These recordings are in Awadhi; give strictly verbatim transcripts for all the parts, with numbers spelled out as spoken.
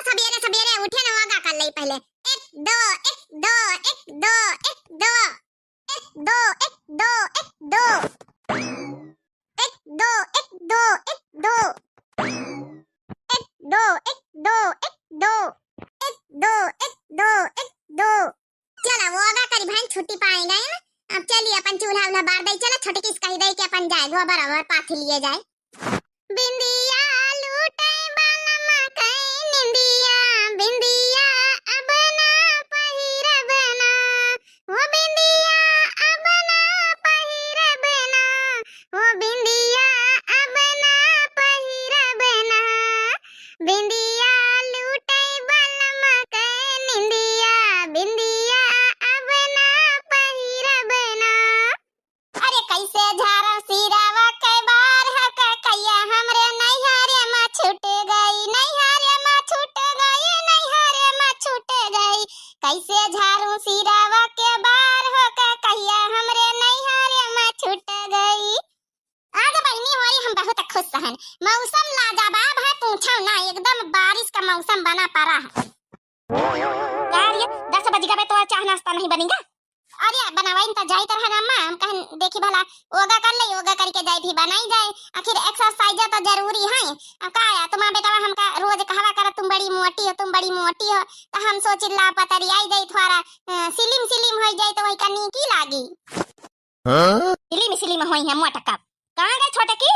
सबेरे सबेरे उठे न, योगा कर ले पहले। एक, दो, एक, दो, एक, दो, एक, दो। एक, दो, एक, दो, एक, दो। एक, दो, एक, दो, एक, दो। एक, दो, एक, दो, एक, दो। एक, दो, एक, दो, एक, दो। चला, योगा करी बहन, छुट्टी पाए गए ना। अब चली अपन चूल्हा उल्हा बार दई, चला छोटकी से कही दई कि अपन जाए, गोबर ओबर पाथी लिए जाए। बिंदिया लूटे बलमा के निंदिया, बिंदिया अब ना पहिरब ना, ओ बिंदिया अब ना पहिरब ना, ओ बिंदिया अब ना पहिरब ना। बिंदिया लूटे बलमा के निंदिया, बिंदिया अब ना पहिरब ना। अरे कैसे झारौं सिरावा के बार हो, ककैया हमरे नैहरे मा छूट गई, नैहरे मा छूट गई, नैहरे मा छूट गई। कैसे झारौं सिरावा के बार हो, ककैया हमरे नैहरे मा छूट गई। आज बहिनी होरी हम बहुत खुश हन, मौसम लाजवाब है, पूछो ना, एकदम बारिश का मौसम बना पड़ा है। यार, ये दस बज गए, तो चाह नाश्ता नहीं बनेगा? अरे, बनवाइन त जाइत रहन अम्मा, हम कहन, देखी भला, योगा कर ले, योगा करके जाई भी बनाई जाए, आखिर exercise तो जरूरी है। अब का या, तुम्हारा बेटवा हमका रोज कहवा करत, "तुम बड़ी मोटी हो, तुम बड़ी मोटी हो," तो हम सोचिन ला पतरियाई जाई थोड़ा, अ, slim slim होई जाई तो वही का नीकी लागी। हाँ? Slim slim होई है मोटका। कहाँ गई छोटकी?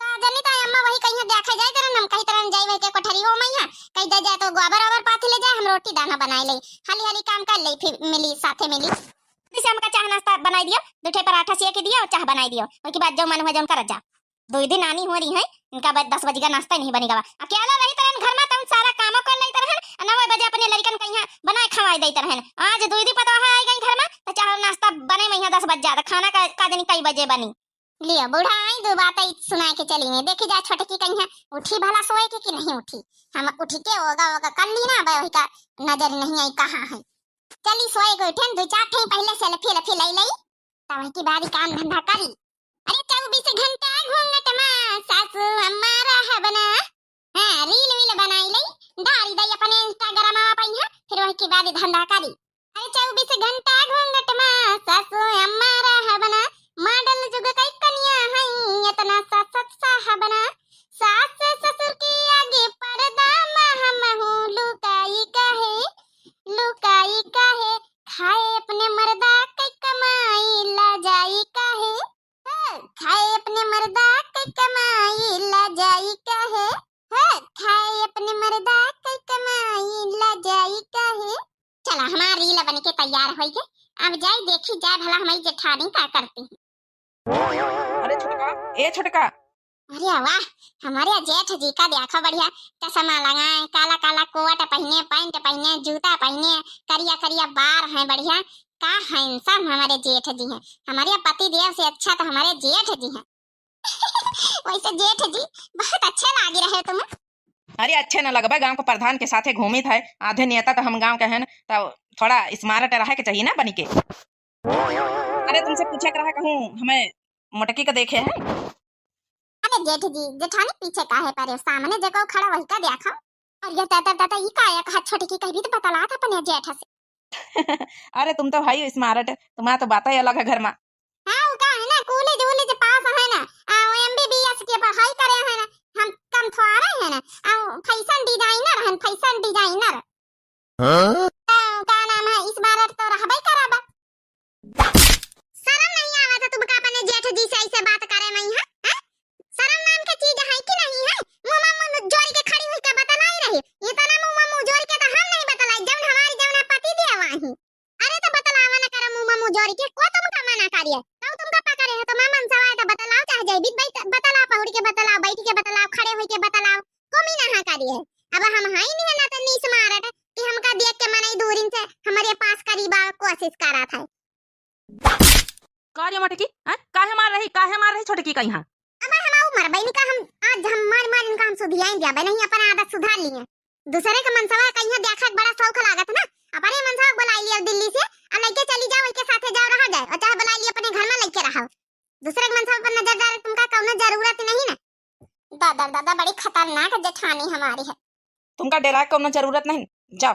का जनी ताई अम्मा वही कहीं देखे जाइत रहन, हम कहित रहन जाई वही के कोठरी हो मैया, कही दे जाए तो गोबर ओबर पाथी ले जाए, हम रोटी दाना बनाए ले, हाली हाली काम कर ले, फिर मिली, साथे मिली। जैसे हमका चाह नाश्ता बनाई दियो, दो ठे पराठा सेक दियो और चाह बनाई दियो, ओके बाद जो मन हुआ जौन करत जा। दो दिन आनी हो रही है, इनका बाद दस बजे का नाश्ता नहीं बनेगा। अकेला रही तरह घर में, तुम सारा कामों कर लेते रहन, नौ बजे अपने लड़कन का यहाँ बनाए खवाए देते रहन। आज दो दिन पतवा आई गई घर में, तो चाह नाश्ता बने में यहाँ दस बज जाता, खाना का, का जनी कई बजे बनी। लियो, बुढ़ाई दो बात ई सुनाए के चली ने। देखी जा छोटकी कहीं उठी भला सोए के कि नहीं उठी। हम उठी के ओगा ओगा कर ली ना, अब वही का नजर नहीं आई कहाँ है। चली सोए के उठे, दो चार ठे पहले selfie लफी ले लई, तब की बारी काम धंधा करी। अरे चौबीस घंटा घूंघट मा सासू अम्मा रहब ना। हाँ, reel वील बनाई लई, डारी दई अपने Instagram पे यहाँ, फिर वही की बारी धंधा करी। अरे चौबीस घंटा घूंघट मा सासू अम्मा रहब ना, model जुग कई कनिया हई, इतना सासत साहब ना। सास ससुर के आगे पर्दा मा हमहू लुकाई काहे, लुकाई काहे, खाए अपने मर्दा के कमाई ला जाई काहे, हाँ, खाए अपने मर्दा के कमाई ला जाई काहे, हाँ, खाए अपने मर्दा के कमाई ला जाई काहे। चला, हमार reel बन के तैयार होई गए। अब जाई देखी जाए भला हमारी जेठानी का करती है। अरे छोटका, ए छोटका। अरे वाह, हमारे जेठ जी का देखो बढ़िया चश्मा लगाए, काला काला कोट पहने, पैंट पहने, जूता पहने, करिया करिया बार हैं बढ़िया। का handsome हमारे जेठ जी हैं। हमारे पति देव से अच्छा तो हमारे जेठ जी हैं। वैसे जेठ जी बहुत अच्छे लागी रहे तुम। अरे अच्छे न लगबे, गांव के प्रधान के साथे घूमित है, आधे नेता तो हम गांव के हैं, तो थोड़ा smart रहे के चाहिए ना बनी के। अरे तुमसे पूछे के रहा कहूँ हमें मोटकी के देखे हैं? अरे जेठ जी, जेठानी पीछे काहे परे, सामने जेको खड़ा वही का देखो। और ये दादा दादा ई का एक हाथ छोटकी कह भी तो बतलात अपने जेठ से। अरे तुम तो है ही smart, तुम्हारा तो बात ही अलग है घर में। हाँ, वो का है ना, कॉलेज वॉलेज पास है ना, आ, वो MBBS के पढ़ाई करे है ना, हम कम थोड़े है ना, आ, fashion designer है, fashion designer। हाँ? तो का नाम है, smart तो रहबे करब। शर्म नहीं आवत है तुमका अपने जेठ जी से ऐसे बात करे में, हाँ? हैं? शर्म नाम के चीज है कि नहीं है? मुँह मा मुँह जोड़ के खड़ी हुई के बतलाई रही। इतना मुँह मा मुँह जोड़ के तो हम नहीं बतलाई, जौन हमारी जौन पति देव आही। अरे तो बतलावा न करा, मुँह मा मुँह जोड़ के, को तुमका मना करिए? तो तुमका पकड़े है तो मैं मनसवा है तो बतलाओ, चाहे जैबित बैठ बतलाओ, पहुड़ के बतलाओ, बैठ के बतलाओ, खड़े हुई के बतलाओ, को मी ना करिए। अब हम हाई नहीं ना तो नीस मारत कि हमका देख के मनई दूरिन से हमारे पास करीब आवे कोशिश करत है। का रे मोटकी, हैं? काहे मार रही, काहे मार रही छोटकी का यहाँ? अब हम आऊ मरबई इनका, हम आज हम मार मार इनका हम सुधियाई दिया बे, नहीं अपन आदत सुधार लिए। दूसरे के मनसवा का यहाँ देखा के बड़ा शौक लागत ना, अपने मनसवा बुलाई लिया दिल्ली से, और लेके चली जाओ, इनके साथे जाओ, रहा जाए, और चाहे बुलाई लिए अपने घर में लेके रहो। दूसरे के मनसवा पर नजर डाले तुमका कौनो जरूरत नहीं ना। दादा दादा बड़ी खतरनाक जेठानी हमारी है। तुमका डेराए कौनो जरूरत नहीं। जाओ,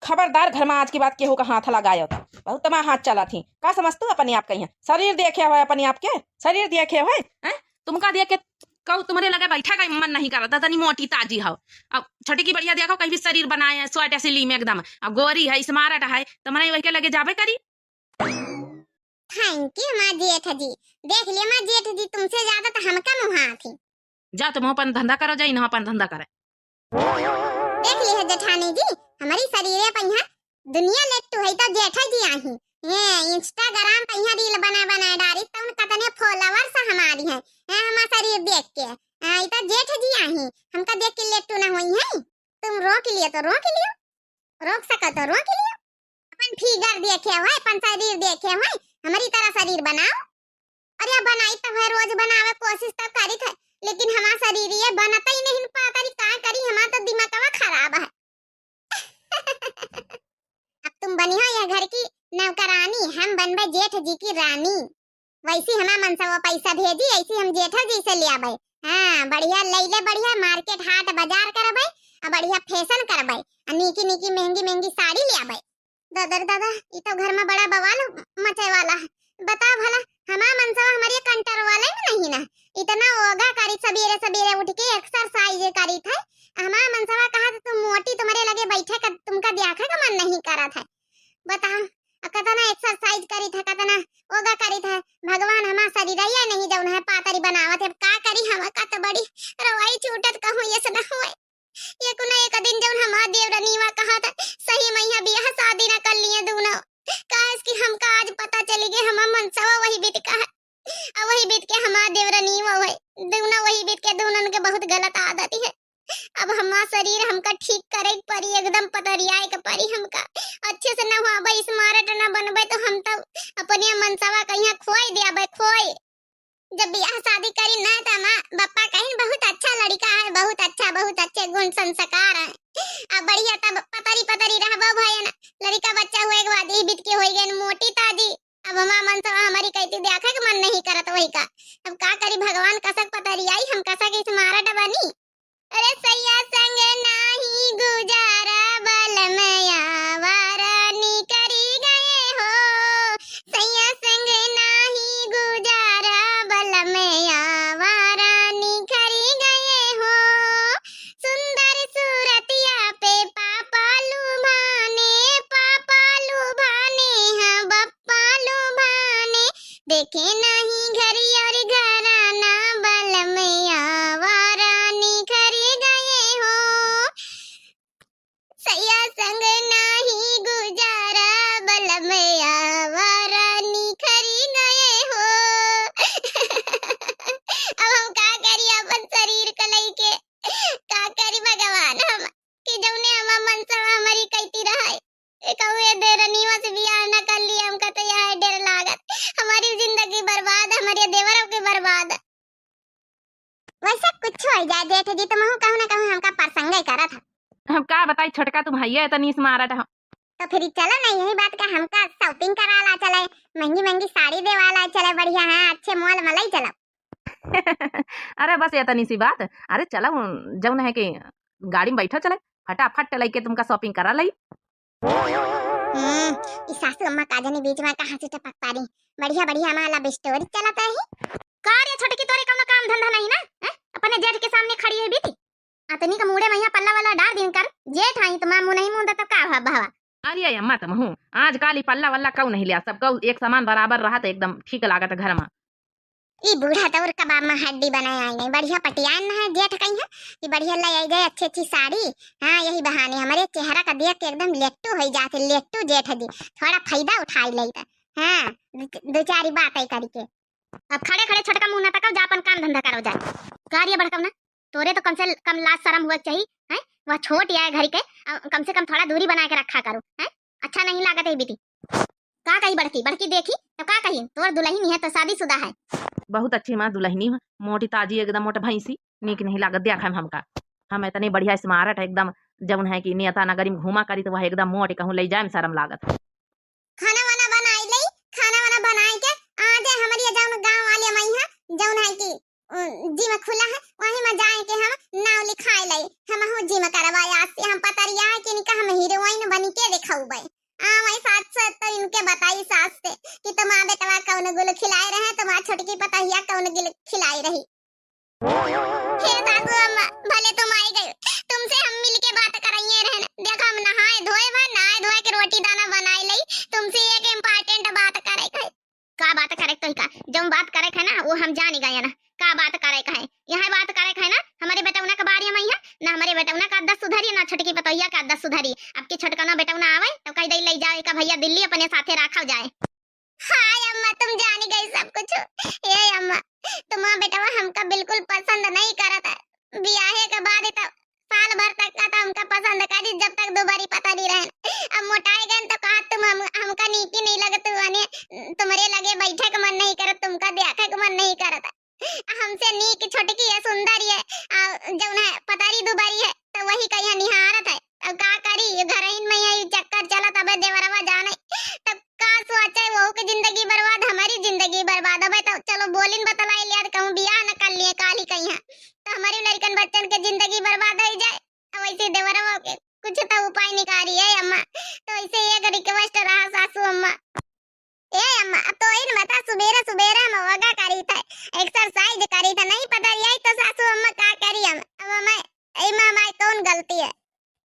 खबरदार घर मा आज की बाद केहू का हाथ लगायो तो। बहुत तमा हाथ चलत ही। का समझतू अपने आप का यहाँ? शरीर देखे हुए अपने आप के? शरीर देखे हुए, हैं? तुमका देख के कहू तुम्हरे लगे बैठे का मन नहीं करत, तनी मोटी ताजी हो। अब छोटी की बढ़िया देखो, कहीं भी शरीर बनाए है, sweat slim एकदम। अब गोरी है, smart है, तुम्हरे वही के लगे जाबे करी। Thank you माँ जेठ जी। देख लिया माँ जेठ जी, तुमसे ज्यादा तो हमका मुहा थी। जा तुम अपन धंधा करो, जा इन्हों अपन धंधा करे। देख लिया जेठानी जी, हमरी शरीरे पे यहाँ दुनिया लेट्टू है तो जेठा जी आही। ये Instagram पे यहाँ reel बना बना डारी तो उन कतने followers हमारी हैं। हैं, हमार शरीर देख के। हाँ, ये तो जेठ जी आही, हमका देख के लेट्टू ना होई है। तुम रोक लियो तो रोक लियो, रोक सको तो रोक लियो। अपन figure देखे हुए, अपन शरीर देखे हुए, हमरी तरह शरीर बनाओ। अरे बनाई तो है, रोज बनावे कोशिश तो करी थे, लेकिन हमार शरीर ये बनता ही नहीं, पता नहीं का करी, हमार तो दिमागवा खराब है। अब तुम बनी हो यह घर की नौकरानी, हम बनबे जेठ जी की रानी। वैसी हमार मनसवा पैसा भेजी, ऐसी हम जेठा जी से ले आबे। हाँ, बढ़िया ले ले, बढ़िया market हाट बाजार करबे, आ बढ़िया fashion करबे, आ नीकी नीकी महंगी महंगी साड़ी ले आबे। दादा रे दादा, ई तो घर में बड़ा बवाल मचे वाला है। बताओ भला, हमार मनसवा हमारे control में नहीं ना, इतना योगा करी, सबेरे सबेरे उठ के exercise करी थे। हमार मनसवा कहा तो तुम मोटी, तुम्हारे लगे बैठे का, तुमका देखा का मन नहीं करा था। बताओ, आ कतना exercise करी था, कतना योगा करी था। भगवान हमार शरीर ये नहीं जौन है पातरी बनावत है। अब का करी, हम का तो बड़ी रवाई छूटत कहूँ ये से न हुए। ये कुना एक दिन जौन हमार देवरनीवा कहा था, सही में यहाँ बियाह शादी ना कर लिए दूनो। काहे कि हमका आज पता चली गई हमार मनसवा वही बीत का है। आ वही बीत के हमार देवरनीवा वही, दूनो वही बीत के दूनन के बहुत गलत आदत है। अब हमार शरीर हमका ठीक करे के परी, एकदम पतरियाए के परी हमका। अच्छे से नहवाबे, smart ना बनबे तो हम तो अपने मनसवा कहिया खोए देबे, खोए। जब बियाह शादी करी ना त हमार बप्पा कहिन बहुत अच्छा लड़का है, बहुत अच्छा, बहुत अच्छे गुण संस्कार है। अब बढ़िया तब पतरी पतरी रहबो भयन, लड़का बच्चा हुए के बाद यही बीत के होई गए मोटी ताजी। अब हमार मनसवा हमारी कहती देखे के मन नहीं करत वही का। अब का करी भगवान, कसक पतरियाई हम, कसक smart बनी। अरे सैया संग नाही गुजारा बलम आवारा निकरी गए हो। सैया संग नाही गुजारा बलम आवारा निकरी गए हो। सुंदर सूरतिया पे पापा लुभाने, पापा लुभाने, हाँ बप्पा लुभाने। देखे नाही घर और घराना बलम आवारा निकरी गए हो। सैया संग नाही गुजारा बलम आवारा निकरी गए हो। अब हम का करी अपन शरीर के लइके, का करी भगवान हम, कि जौने हमार मनसवा हमारी कहती रहे। ए कहू ए देरनिया से बियाह न कर लिया, हमका तो यह डर लागत। हमारी जिंदगी बर्बाद, हमारे देवरों के बर्बाद। वैसे कुछ हो जाए जेठ जी, तुमहू कहूँ ना कहूँ हमका प्रसंगे करत है। हम का बताई छोटका, तुम हइये इतनी smart हो। तो फिर चलो ना, यही बात का हमका shopping करा ला चले, महंगी महंगी साड़ी देवा ला चले, बढ़िया है, अच्छे mall में ले चलो। अरे बस इतनी सी बात, अरे चलो, जौन है कि गाड़ी में बैठो चले, फटाफट लइके तुमका shopping करा लई। हम्म, ई सासू अम्मा का जाने बीच में कहाँ से टपक पारी। बढ़िया बढ़िया हमार love story चलत रही। का रे छोटकी, तोरे कौनो काम धंधा नहीं ना, हैं? अपने जेठ के सामने खड़ी है बीती। अतनी का मूड़े में यहाँ पल्ला वल्ला डार दिन कर, जेठ आई तो माँ मुँह नहीं मुँह तो का हुआ बहवा। अरे अम्मा तुम हूँ, आजकल ई पल्ला वल्ला कऊ नहीं लिया, सब कऊ एक समान बराबर रहा तो एकदम ठीक लागत घर में। ई बूढ़ा तो और कबाब में हड्डी बनाए आई नहीं, बढ़िया पटियान है जेठ कहीं है कि बढ़िया ले आई जाए अच्छी अच्छी साड़ी। हाँ, यही बहाने हमारे चेहरा का देख के एकदम लेट्टू हो जाते, लेट्टू जेठ जी, थोड़ा फायदा उठाई लेता। हाँ, दो, दो चार बातें करके। अब खड़े खड़े छोटका मुँह ना तकाओ, जा अपन काम धंधा करो जा। का रे बड़का ना, तोरे तो कम से कम लाज शरम हुआ चाहिए, हैं? वह छोट या है घर के, अ, कम से कम थोड़ा दूरी बना के रखा करो, हैं? अच्छा नहीं लागत है बीती। का कही बड़की, बड़की देखी तो का कही, तोर दुलहिन है तो शादीशुदा है। बहुत अच्छी माँ दुलहिनी है, मोटी ताजी एकदम मोट भैंसी, नीक नहीं लागत देखा में हमका। हम इतनी बढ़िया smart है एकदम, जौन है कि नेता नगरी में घूमा करी तो वह एकदम मोट कहूँ ले जाए में शर्म लागत है। खाना वाना बनाई ले, खाना वाना बनाई के आ जाए हमारी जौन गाँव वाले माई है, जौन है कि अ, जिम खुला है, वही में जाए के हम नाव लिखाए लाई। हमहू जिम करवाए आज से, हम पतरिया है कि इनका हम हीरोइन बन के दिखाऊबे। आ, वही साथ साथ तो इनके बताई सास से कि तुम्हार बेटवा कौन गुल खिलाए रहे, तुम्हार छोटकी पतोहिया कौन गुल खिलाई रही। हे सासू अम्मा, भले तुम आई गई, तुमसे हम मिल के बात कराइए रहन। देखो, हम नहाए धोए भा, नहाए धोए के रोटी दाना बनाए लई, तुमसे एक important बात करे के है। का बात करे के तोहिका? जौन बात करे के है ना, वो हम जान गए ना। का बात करे के है? यहाँ बात करे के है ना, हमरे बेटौना के बारे में है ना, हमरे बेटौना का आदत सुधरी, ना छोटकी पतोहिया का आदत सुधरी। अब की छोटकना बेटौना आवे, तो कह दे, ले जाओ एका भैया दिल्ली, अपने साथे राखल जाए। हाय अम्मा, तुम जान गई सब कुछ। ए अम्मा, तुम्हार बेटवा हमका बिल्कुल पसंद नहीं करत है। बियाहे के बाद तो साल भर तक का तो हमका पसंद करी, जब तक दुबारी पता नहीं रहन। अब मोटाए गए तो कहा, तुम हम, हमका नीकी नहीं लगत, अने तुम्हरे लगे बैठे के मन नहीं करत, तुमका देखे के मन नहीं करत। हमसे नीक छोटकी है, सुंदर है, आ जौन है पतरी दुबरी है, तो वही कहिया निहारत है। अब का करी, ये घरइन में यही चक्कर चलत, अबे देवरवा जाने। तब का सोचे, वहू के जिंदगी बर्बाद, हमारी जिंदगी बर्बाद। अबे तो चलो बोलिन बतलाई लिया, कहूँ बियाह न कर लिए काली कहिया, तो हमारी लड़कन बच्चन के जिंदगी बर्बाद हो जाए। अब वैसे देवरवा के कुछ तो उपाय निकाली है अम्मा। तो ऐसे एक request रहा सासू अम्मा। ए अम्मा, अब तो इन बता, सुबेरे सुबेरे हम योगा करी थे, exercise करी थे, नहीं पता यही तो सासू अम्मा का करी हम। अब हमें, ए माँ, हमारी कौन गलती है?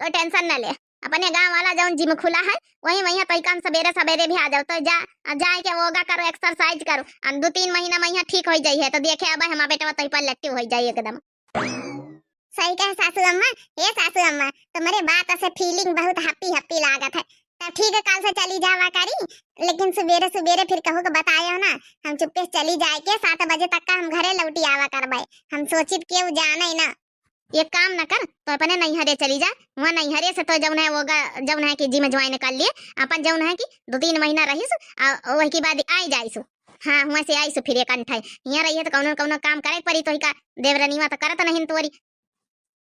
तो tension न ले, अपने गाँव वाला जौन जिम खुला है, वहीं, वहीं तो काम सबेरे सबेरे भी आ जाओ, तो जा, जाए के योगा करो, exercise करो, और दो तीन महीना में यहाँ ठीक हो जाई है, तो देखे अब हमारा बेटवा तो पर लट्टू हो जाई एकदम। सही कहे सासू अम्मा। हे सासू अम्मा, तुम्हरे बात से feeling बहुत happy happy लागत है। तब ठीक है, काल से चली जावा करी, लेकिन सुबेरे सुबेरे फिर कहू के बतायो ना, हम चुप्पे से चली जाए के, सात बजे तक का हम घरे लौटी आवा करबे। हम सोचित केहू जाने ना। एक काम न कर, तो अपने नैहरे चली जा, वहाँ नैहरे से तो जौन है वो ग-, जौन है कि जिम join कर लिए, अपन जौन है कि दो तीन महीना रहीस, आ वही के बाद आई जाइसु। हाँ, हुआँ से आइसु फिर एक अंठे। हियाँ रहिए तो कौनो न कौनो काम करे के पड़ी, तोहिका देवरनिवा तो करत नहीं तोरी।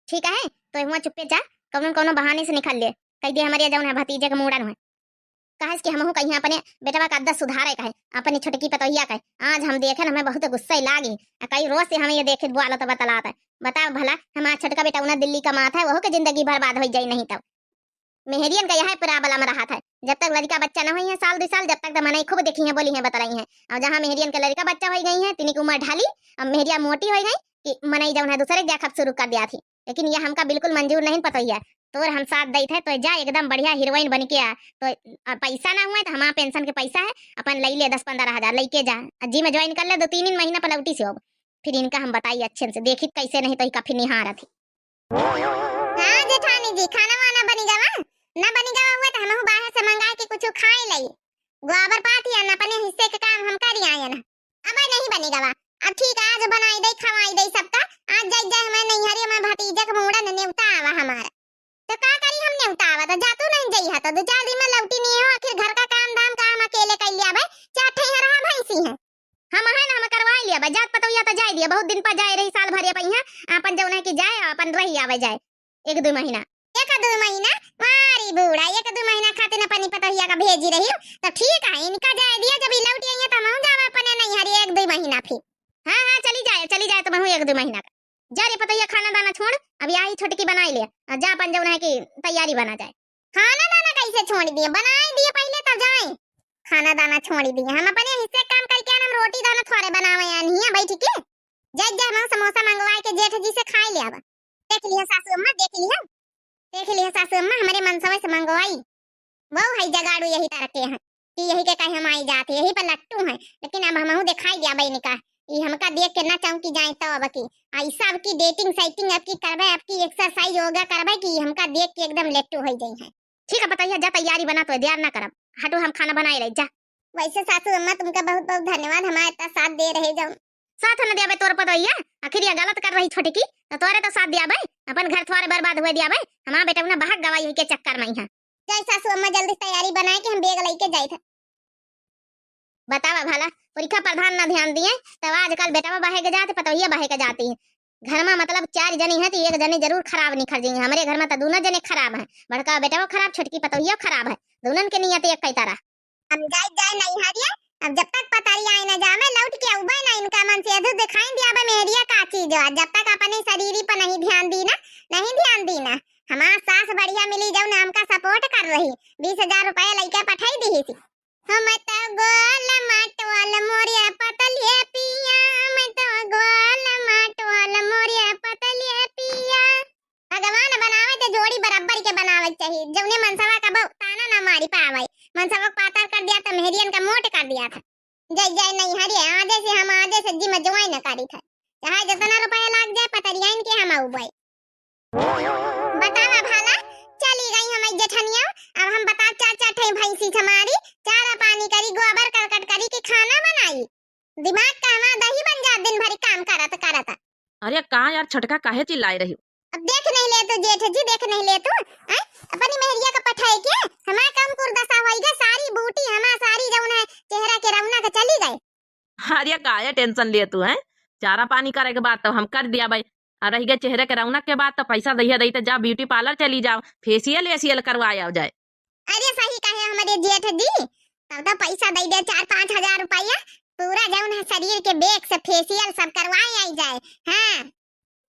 ठीक है, तो हुआँ चुप्पे जा, कौनो न कौनो बहाने से निकल ले, कह दे हमारे जौन है भतीजे के मूड़न है। कहे कि हमहू कहिया अपने बेटवा का आदत सुधारे का है, अपनी छोटकी पतोहिया का है। आज हम देखे न, हमें बहुत गुस्सा लागी। आ कई रोज से हमें ये देखे बुआलत बतलात है। बताओ भला, हमारा छोटका बेटौना दिल्ली कमात है, वहू के जिंदगी बर्बाद हो जाई नहीं तब। मेहरियन का यह problem रहत है, जब तक लड़का बच्चा न होई है साल दो साल, जब तक तो मनई खूब देखी है, बोली है, बतलाई है। और जहाँ मेहरियन के लड़का बच्चा हो गई है, तिनी की उम्र ढाली, अब मेहरिया मोटी हो गई कि मनई जौन है दूसरे के देखब शुरू कर दिया थी। लेकिन ये हमका बिल्कुल मंजूर नहीं पतोहिया। तोर हम साथ देत है, तो जा एकदम बढ़िया हीरोइन बन के आ। तो, आ, पैसा ना हुए तो हमारा पेंशन के पैसा है, अपन लई ले दस पन्द्रह हजार लई के जा, आ जिम join कर ले, दो तीन महीना पर लौटी से हो, फिर इनका हम बताई अच्छे से, देखी कैसे नहीं तो इका फिर निहारत ही। हाँ जेठानी जी, खाना वाना बनी गवा? ना बनी गवा हुआ तो हमहू बाहर से मंगा के कुछ खाए लई। गोबर पाथी है ना, अपने हिस्से के काम हम करी आए ना। अब नहीं बनी गवा। अब ठीक है, आज बनाई दे, खवाई दे सबका। आज जाई जाए हमारे नैहरे में भतीजा के मूड़न नेवता आवा हमारा। तो का करी हम नेवता आवा, तो जातू नहीं जाई है, तो दो चार दिन में लौटी नहीं हो, आखिर घर का काम धाम का हम अकेले कर लिया भाई, चार ठे रहा भैंसी है। हम है ना, हम करवाई लिया भाई, जात पतोहिया तो जाए दिया, बहुत दिन पर जाए रही, साल भर या पहिया, अपन जौन है कि जाए, अपन रही आवे जाए, एक दो महीना। एक दो महीना? मारी बूढ़ा, एक दो महीना खातिर अपनी पतोहिया का भेजी रही, तो ठीक है, इनका जाए दिया, जब ये लौट आई है, तो हम जावे अपने नैहरे एक दो महीना फिर। हाँ, हाँ, चली जाए, चली जाए, तो महू एक दो महीना का। जा रे पतोहिया, खाना दाना छोड़, अब यही छोटकी बनाई ले, आ जा अपन जौन है कि तैयारी बना जाए। खाना दाना कैसे छोड़ दिए, बनाए दिए पहले तब जाए। खाना दाना छोड़ दिए, हम अपने हिस्से काम करके आन, हम रोटी दाना थोड़े बनावे आन हिया बैठ के। जाए जाए हम समोसा मंगवाए के जेठ जी से खाए ले आवा। देख लिया सासू अम्मा, देख लिया, देख लिया सासू अम्मा, हमारे मनसवे से मंगवाई। वो है जगाड़ू यही तरह के हैं कि यही के कहे हम आई जात, यही पर लट्टू हैं। लेकिन अब हमहू दिखाई गया बहन का, ई हमका देख के ना चौंकी जाए तो अब की। आ ई सब की dating साइटिंग अब की करबे, अब की exercise योगा करबे कि हमका देख के एकदम लट्टू हो जाई है। ठीक है पतोहिया, जा तैयारी बना, तो देर ना करब। हटो, हम खाना बनाए रही, जा। वैसे सासू अम्मा तुमका बहुत बहुत धन्यवाद, हमारे इतना साथ दे रहे जाओ। साथ न देबे तोर पतोहिया, आखिर ये गलत कर रही छोटकी, तो तोरे तो साथ दिया भाई, अपन घर थोड़े बर्बाद हुए दिया भाई, हमारा बेटा उन्हें बहक गवा यही के चक्कर में यहाँ। जाए सासू अम्मा, जल्दी तैयारी बनाए कि हम बैग लेके जाए थे। बतावा भला, पुरखा प्रधान ना ध्यान दिए, तब आजकल बेटवा बहे के जाते, पतोहिया बहे के जाती है। घर में मतलब चार जनी है तो एक जनी जरूर खराब निखर जाइए। हमारे घर में तो दोनों जने खराब हैं, बड़का बेटवा खराब, छोटकी पतोहिया खराब है, दोनों के नियत एक कई तरह। हम जाए जाए नहीं हरिए, अब जब तक पतरियाई न जावे, लौट के अउबे ना, इनका मनसेधू दिखाई दियावे मेहरिया का चीज हो। जब तक अपने शरीर पर नहीं ध्यान दी ना, नहीं ध्यान दी ना। हमार सास बढ़िया मिली, जौन हमका support कर रही, बीस हजार रुपया लइके पठाई दिहिस। हम तो गोल मटोल मोरे पतलिए पिया, हम तो गोल मटोल मोरे पतलिए पिया। भगवान बनावे तो जोड़ी बराबर के बनावे के चाहिए, जौने मनसवा कबो ताना ना मारी पावे। मनसवा के पातर कर दिया तो मेहरियन का मोट कर दिया था। जय जय नहीं हरे, आजे से हम आजे से gym join करी था, चाहे जितना रुपया लाग जाए, पतरियाइन के हम अउबे। बतावा भला, चली गई हमारी जेठनिया। अब हम बताओ, चार चार ठे भैंसी हमारी, चारा पानी करी, गोबर करकट करी कि खाना बनाई? दिमाग का हमार दही बन जात दिन भरी काम करत करत। अरे का यार छोटका, काहे चिल्लाए रही? अब देख नहीं ले तू जेठ जी, देख नहीं ले तू, हैं? अपनी मेहरिया का पठाए के हमार कम कुरदसा होई गे, सारी बूटी हमार, सारी जौन है चेहरा के रौनक चली गए। अरे काहे tension ले तू, हैं? चारा पानी करे के बाद तो हम कर दिया भाई, और रह गए चेहरे के रौनक के बाद तो पैसा दहिया दई तो जा beauty parlour चली जाओ, facial वेशियल करवाए आओ जाए। अरे सही कहे हमारे जेठ जी, तब तो पैसा दे दे चार पाँच हजार रुपया, पूरा जौन है शरीर के back से facial सब करवाए आई जाए। हाँ,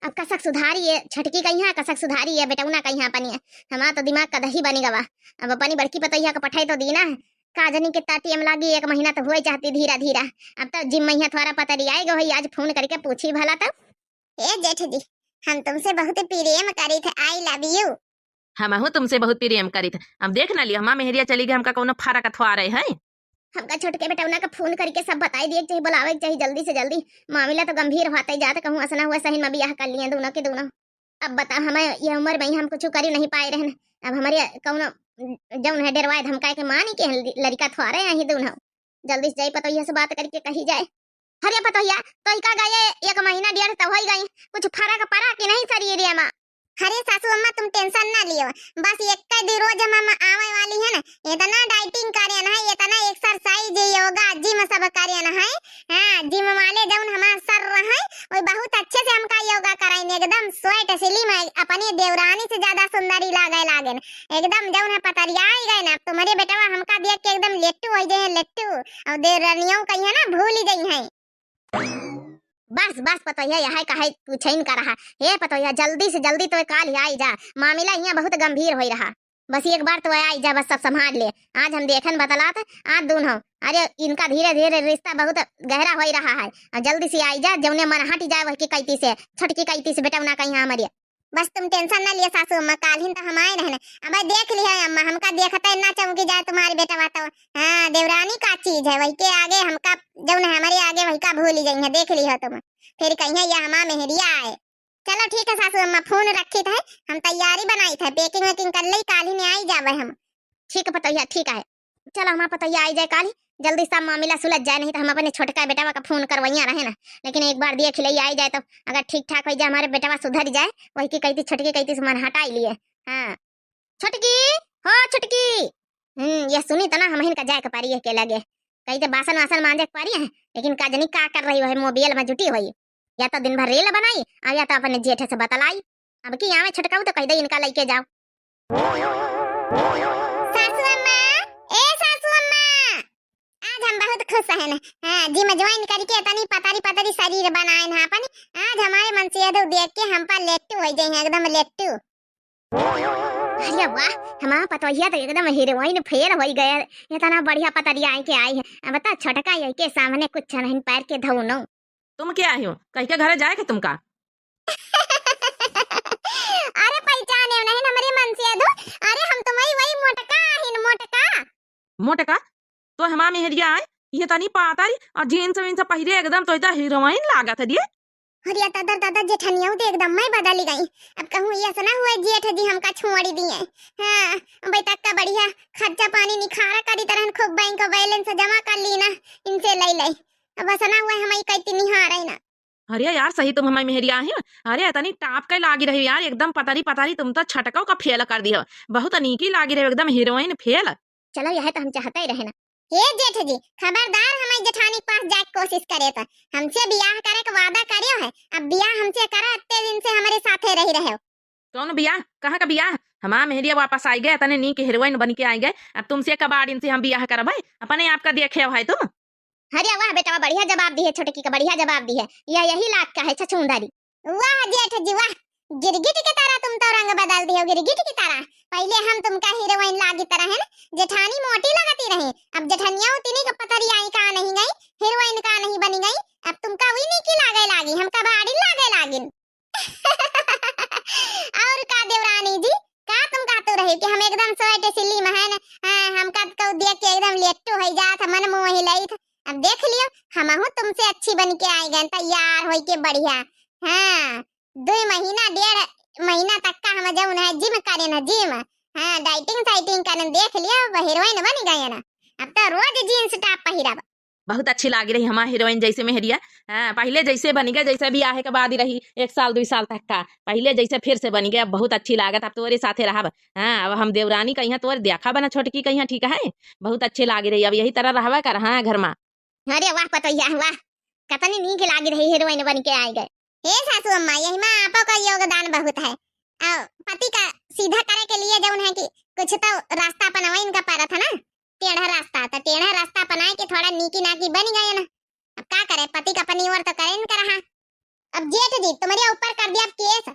अब कसक सुधारी है छटकी कहिया, कसक सुधारी है बेटौना कहिया अपनी है। हमार तो दिमाग का दही बनी गवा। अब अपनी बड़की पतोहिया का पठाई तो दीना है, का जनी कितना time लागी, एक महीना तो हुए चाहती धीरा धीरा। अब तो gym महिया थोड़ा पतरियाए गो है, आज phone करके पूछी भला तो। ए जेठ जी, हम तुमसे बहुत प्रेम करी थे, I love you। हमहू तुमसे बहुत प्रेम करी थे। अब देख ना लियो, हमार मेहरिया चली गई, हमका कौनो फर्क अथवा रहे है। हमका छोटके बेटौना का phone करके सब बताई दिए के चाही, बुलावे के चाही जल्दी से जल्दी। मामला तो गंभीर होते जात, कहूँ असना हुआ सही में बियाह कर लिए दोनों के दोनों। अब बता, हमें ये उम्र में ही हम कुछ करी नहीं पाए रहन। अब हमारे कौनो जौन है डेरवाए धमकाए के मानी के लड़का थोड़े आई दोनों। जल्दी से जाई पतोहिया से बात करके कही जाए। अरे पतोहिया, तो इका गए एक महीना डेढ़ तो होई गई, कुछ फर्क पड़ा कि नहीं शरीर में? अरे सासू अम्मा, तुम tension ना लियो, बस एक दो रोज हम, हम आवे वाली है ना, इतना dieting करेन है, इतना exercise, योगा, gym सब करेन है। हाँ, gym वाले जौन हमार sir रहे, वो बहुत अच्छे से हमका योगा कराइन, एकदम sweet slim है, अपनी देवरानी से ज्यादा सुंदरी लागे लागेन, एकदम जौन है पतरियाई गए ना। तुम्हारे बेटवा हमका देख के एकदम लेट्टू हो गए हैं, लेट्टू, और देवरानियों कहिए ना भूल गई हैं। बस बस पतोहिया, यह काहे पूछइन का रहा। हे पतोहिया, जल्दी से जल्दी तो काल ही आई जा, मामला यहाँ बहुत गंभीर होई रहा। बस एक बार तो आई जा, बस सब संभाल ले। आज हम देखन बतलात, आज दून हो। अरे इनका धीरे धीरे रिश्ता बहुत गहरा होई रहा है। और जल्दी से आई जा, जौने मन हट जाए वही की कैती से, छोटकी कैती से बेटौना कहिया हमारे। बस तुम tension ना लिया सासू अम्मा, काल्हिन तो हम आए रहने। अब देख लिया अम्मा, हमका देखते ना चौंकी जाए तुम्हारे बेटवा तो। हाँ, देवरानी का चीज है, वही के आगे हमका, जौन है हमारे आगे वही का भूल ही जाइए, देख लिया तुम। फिर कहिए ये हमार मेहरिया आए। चलो ठीक है सासू अम्मा, phone रखी थे, हम तैयारी बनाई थे, packing वैकिंग कर ली, काल्हिन आई जावे हम। ठीक है पतोहिया, ठीक है। चलो हमार पतोहिया आई जाए काल्हि, जल्दी सब मामला सुलझ जाए, नहीं तो हम अपने छोटका बेटवा का phone करवैया रहे ना। लेकिन एक बार देख ले आई जाए तो अगर ठीक ठाक हो जाए, हमारे बेटवा सुधर जाए, वही की कैती छोटकी कैती से मन हटाई लिए। हाँ छोटकी, हो छोटकी। हम्म, ये सुनी तो ना हमहिन का जाए के पारी के लगे, कैते बासन वासन मांजे के पारी है, लेकिन का जनी का कर रही है, mobile में जुटी हुई, या तो दिन भर reel बनाई और या तो अपने जेठ से बतलाई। अब की आवे छोटकाऊ तो कह दे इनका लइके जाओ। सासू अम्मा, ए सासू अम्मा, आज हम बहुत खुश हैं। हाँ, gym join करके इतनी पतरी पतरी शरीर बनाए ना अपन। आज हमारे मनसेधू देख के हम पर लेट्टू हो जाए हैं, एकदम लेट्टू। अरे वाह, हमार पतोहिया तो एकदम heroine फेल हो गए, इतना बढ़िया पतरिया आई के आई है। अब बता छोटका यही के सामने कुछ नहीं पैर के धौनो। तुम क्या आयो? कहीं के घरे जाए के तुमका? अरे पहचाने नहीं हमरे मनसेधू। अरे हम तुम्हारी वही मोटका आहिन, मोटका। मोटका? तो हमार मेहरिया आए, ये तनी पातरी और jeans वींस पहिरे एकदम तो इतना heroine लागत है दिए। अरे दादा दादा, जेठनिया तो एकदम मैं बदल गई। अब कहूँ ये असना हुए जेठ जी हमका छोड़ दिए। हाँ, अबे तक का बढ़िया खर्चा पानी निखारा करी तरहन खूब bank balance जमा कर ली ना, इनसे ले ले। अब असना हुए हम कैती निहारे ना। अरे यार, सही तुम हमारी मेहरिया है। अरे, इतनी top के लागी रही यार, एकदम पतरी पतरी, तुम तो छटकौ का फेल कर दियो। बहुत नीकी लागी रही, एकदम हीरोइन फेल। चलो, यह तो हम चाहते ही रहे ना। हे जेठ जी, खबरदार हमारी जेठानी के पास जाए के कोशिश करे तो। हमसे बियाह करे के वादा करियो है, अब बियाह हमसे करा, इतने दिन से हमारे साथे रही रहे। कौन बियाह? कहाँ का बियाह? हमार मेहरिया वापस आई गए, इतने नीक हीरोइन बन के आई गए, अब तुमसे कबाड़ इनसे हम बियाह करबे? अपने आप का देखे हो है तुम। अरे वाह बेटवा, बढ़िया जवाब दिहे, छोटकी का बढ़िया जवाब दिहे। यह यही लाग का है छछूंदरी। वाह जेठ जी वाह, गिरगिट की तरह तुम तो रंग बदल दियो, गिरगिट की तरह। पहिले हम तुमका हीरोइन लागित रहे न, जेठानी मोटी लगती रही, अब जेठनिया उतनी के पतरी आई का नहीं गई, हीरोइन का नहीं बनी गई, अब तुमका वही नीकी लागे लागी, हमका भारी लागे लागिन। और का देवरानी जी, का तुम कहते रहे कि हम एकदम सोए टे सिल्ली महन, हाँ, हमका तो देख के एकदम लेट्टो हो जात, मन मोह लइत। अब देख लियो, हमहू तुमसे अच्छी बन के आए गए, तैयार होई के बढ़िया। हाँ, दो महीना, डेढ़ महीना तक का हम जौन है जिम करे न, जिम। हाँ, डाइटिंग साइटिंग करे, देख लियो, अब हीरोइन बन गए ना, अब तो रोज जींस टॉप पहिरब। बहुत अच्छी लागी रही हमार हीरोइन जैसे मेहरिया। हाँ, पहिले जैसे बनी गए, जैसे बियाहे के बाद ही रही, एक साल, दुई साल तक का, पहिले जैसे फिर से बनी गए, अब बहुत अच्छी लागत, अब तोरे साथे रहब। हाँ, अब हम देवरानी कहिया तोरे देखा बना छोटकी कहिया, ठीक है? बहुत अच्छी लागी रही, अब यही तरह रहबा कर, हाँ, घर मा। अरे वाह पतोहिया, वाह, कतनी नीक लागी रही हीरोइन बन के आए गए। हे सासू अम्मा, यही मा आपो का योगदान बहुत है। आ, पति का सीधा करे के लिए जौन है कि कुछ तो रास्ता अपनावे इनका पड़त है ना, टेढ़ा रास्ता, तो टेढ़ा रास्ता अपनाए के थोड़ा नीकी नाकी बन गए ना। अब का करे, पति का पनीवर तो करे इनका रहा। अब जेठ जी, तुम्हारे ऊपर कर दिया अब केस।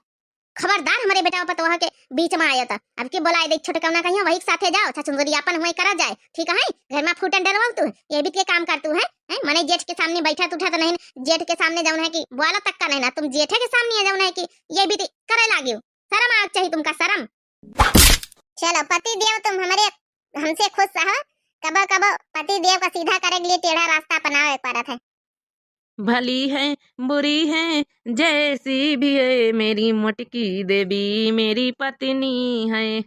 खबरदार हमरे बेटा पतोह के बीच मा आया था। अब की बोलाए दे छोटकवना कहिया, वही के साथे जाओ, छछुंदरी अपन हुए करा जाए, ठीक है? घर मा फूटन डरवाओ तू, ये भी के काम कर तू है, हैं? मने जेठ के सामने बैठा उठा तो नहीं, जेठ के सामने जौन है कि बोला तक का नहीं ना, तुम जेठे के सामने जौन है कि ये भी करे लागियो। शर्म आग चाहिए तुमका, शर्म। चलो, पति देव तुम हमरे, हमसे खुश रहो। कबो कबो पति देव का सीधा करे के लिए टेढ़ा रास्ता अपनावे पड़त है। भली है, बुरी है, जैसी भी है, मेरी मोटकी देवी मेरी पत्नी है।